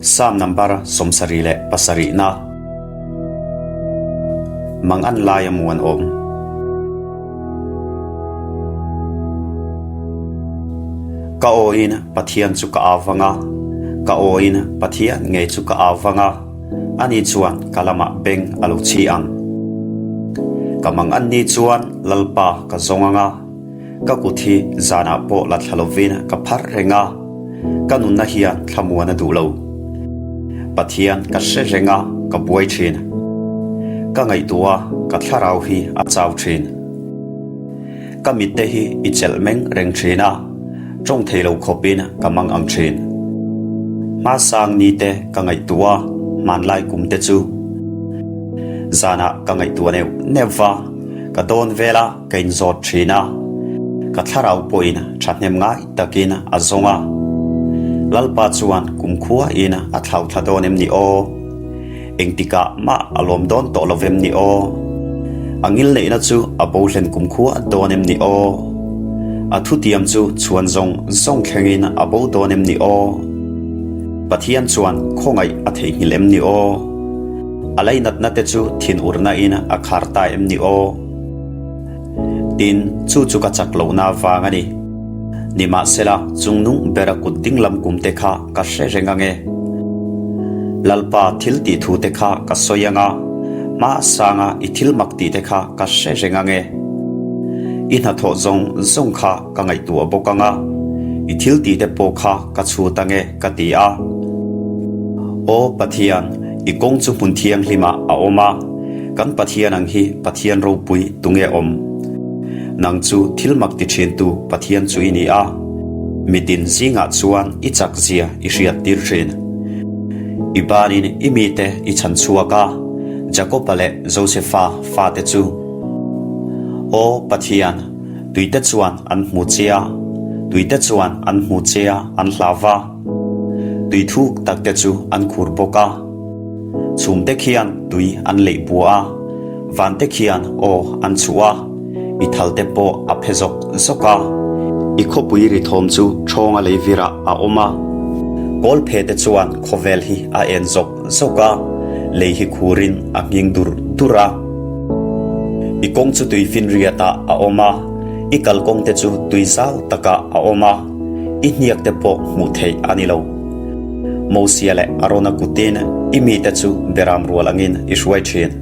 Psalm number 77 na. Mang an lai a muan awm. Ka awin Pathian chu ka au vang a, ka awin Pathian ngei chu ka au vang a, ani chuan ka lamah beng a lo chhi ang. Ka mang an ni chuan Lalpa ka zawng ang a, Ka kut hi zanah pawh la thla lovin ka phar reng a, ka nunna hian thlamuan a duh lo. Pathian ka hre reng a, ka buai thin. Ka ngaihtuah a, ka thlarau hi a chau thin. Ka mitte hi i chelh meng reng thin a, tawng thei lo khawpin ka mang ang thin. Hmasang ni te ka ngaihtuah a, hmanlai kum te chu zanah ka ngaihtuah neuh neuh va, ka dawn vel a. Ka inzawt thin a, ka thlarau pawhin thahnem ngai takin a zawng a. Lalpa chuan kumkhuain a thlau thla dawn em ni aw? Engtikah mah a lawm dawn tawh lo vem ni aw? A ngilneihna chu a bo hlen kumkhua dawn em ni aw? A thutiam chu chhuan zawng zawng thlengin a bo dawn em ni aw? Pathian chuan khawngaih a theihnghilh em ni aw? A lainatna te chu thinurna in a khar ta em ni aw? Tin, chu chu ka chak lohna vang a ni. Nimahsela, chungnung bera kut dinglam kum te kha ka hre reng ang e. Lalpa thil tih thu te kha ka sawi ang a, hma sanga i thil mak tih te kha ka hre reng ang e. I hnathawh zawng zawng kha ka ngaihtuah bawk ang a, i thil tih te pawh kha ka chhut ang e, ka ti a. Aw Pathian, i kawng chu hmun thianghlimah a awm a. Kan Pathian ang hi Pathian ropui tunge awm? Nang chu thil mak ti thintu Pathian chu i ni a, mitin zingah chuan i chak zia i hriat tir thin. I banin i mite i chhan chhuak a, Jakoba leh Josefa fate chu. Aw Pathian, tuite chuan an hmu che a, tuite chuan an hmu che a, an hlau va, tui thuk takte chu an khur bawk a. Chhumte khian tui an leih bua a, vante khian aw an chhuh a, i thalte pawh a phe zawk zawk a. I khawpui ri thawm chu ṭhawnga lei virah a awm a, kawl phe te chuan khawvel hi a en zawk zawk a, lei hi khurin a nghing dur dur a. I kawng chu tui finriatah a awm a, i kalkawng te chu tui zau takah a awm a, i hniak te pawh hmuh theih a ni lo. Mosia leh Arona kutin i mite chu beram rual angin i hruai thin.